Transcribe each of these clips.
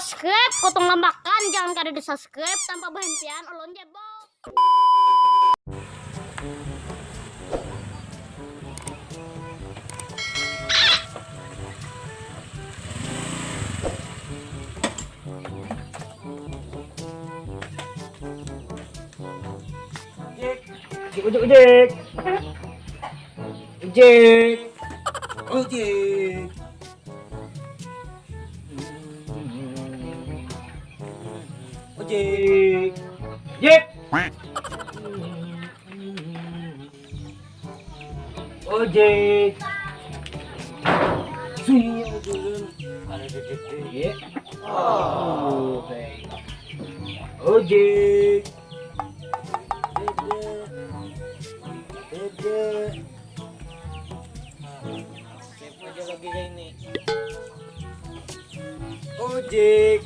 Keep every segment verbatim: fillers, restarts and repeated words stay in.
Subscribe, kotong lamakan, jangan kada di subscribe tanpa berhentian, ulun jebol. Ujik, ujik, ujik. Ujik. Ujik. Ujik. Jik. Ojek. Sini ojek. Ada di gede. Oh, baik. Ojek. Dede. Dede. Nah, sip aja lagi ya ini. Ojek.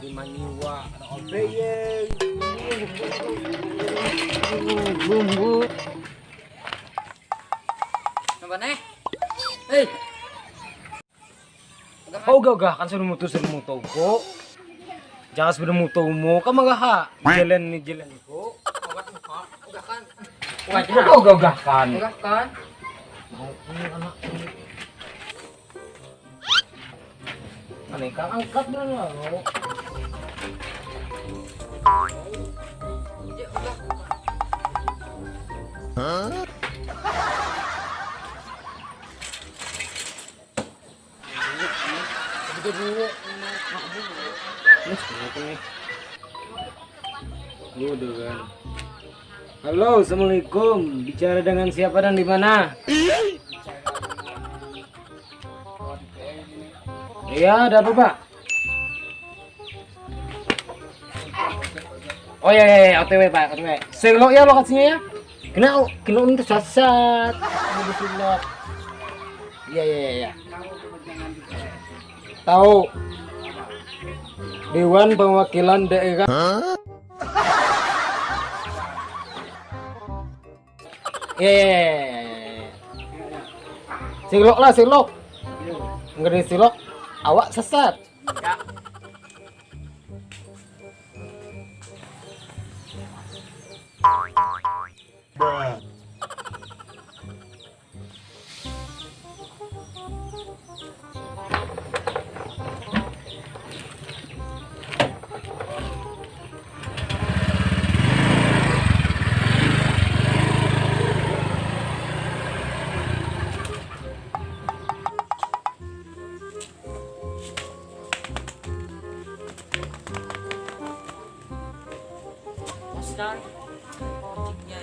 Di maniwa, ada obeyeng. Bumbu. Napa nih? Hei. Kau gagah kan sudah mutus, sudah mutu ko. Jangan sudah mutu mo, kamu gagah. Jelen nih, jelen ko. Gagah kan? Kau gagah kan? Gagah kan? Mau ini anak ini. Aneka angkat dulu. Ini dulu. Ini dulu kan. Halo, assalamualaikum. Bicara dengan siapa dan di mana? Iya, ada apa, Pak? Oh ya, ya, ya, O T W, Pak, O T W. Selok ya lokasinya ya. Kena, kena untuk sasat. Ada selok. Iya, iya, iya, iya. Tahu. Dewan Perwakilan Daerah. Iya, iya, iya, iya, iya. Silok lah, silok. Enggak ada silok, awak sesat. Ya. Mas, Kang. Ojeknya.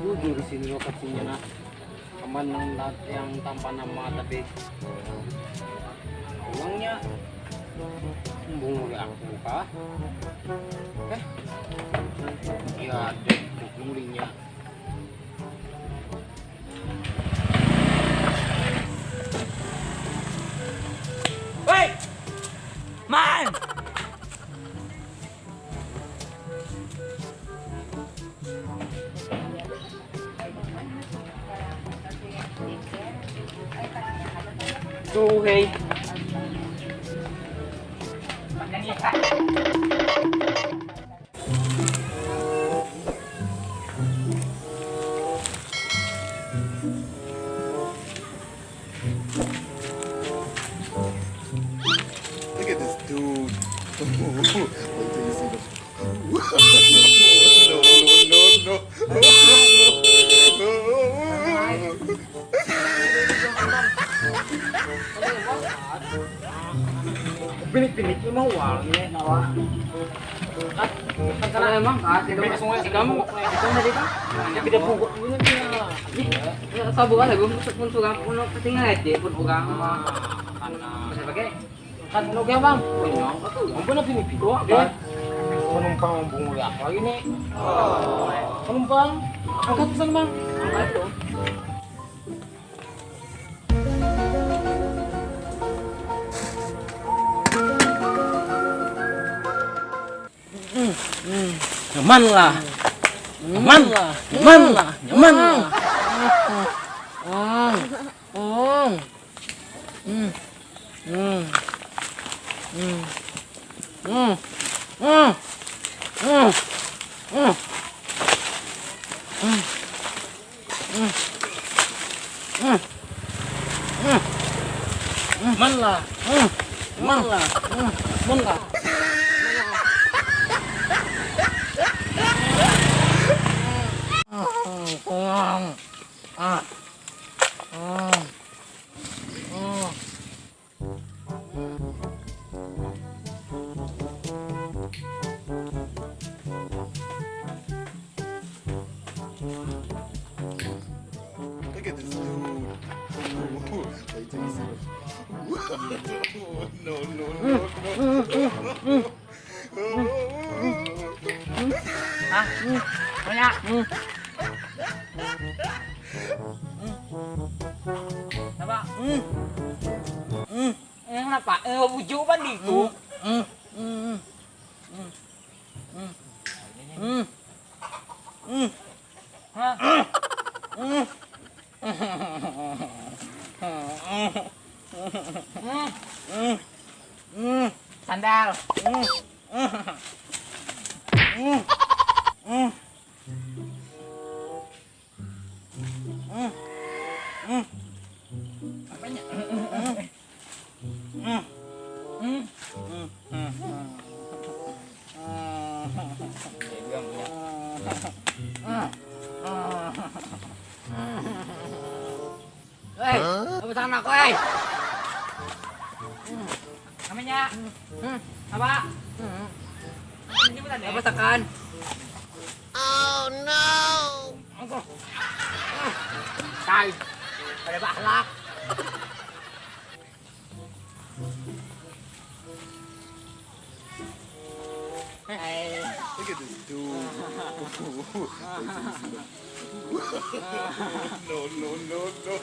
Jujur di sini lokasinya, nah. Aman yang, yang tanpa nama, tapi uangnya embung oleh aku kah? Eh, iya, ada bungulingnya. Hei! Man! Tuh, hei. Look at this dude. Wait till you see the. No, no, no, no. Pinik-pinik ni mau wal ni, nawa. Kan, kan salah emang, kan? Pinik sungai, kamu, kamu tadi kan? Tidak pukul ini dia. Ya, sabu kan, aku pun, pun suka, pun ketinggalan aja, pun orang mah. Karena. Bisa pakai? Anu, oke, Bang. Ampun, apa ini? Penumpang bungu ya, apa ini? Penumpang. Angkat pesan, Bang. Angkat, Bang. Nyaman lah. Nyaman lah. Nyaman lah. Nyaman lah. Nyaman lah. Nyaman lah. Nyaman lah. Look at this dude. No, no, no, no. Hah? Banyak. Apa? Yang apa? Eh, bujuk pan itu. Hah? Sandal. Apanya? Hei, apa tangan aku, hei? Namanya? Apa? Ini bukan ya? Apa tekan? Oh no. Tai. Ada bahlak. Look at this dude. No, no, no, no.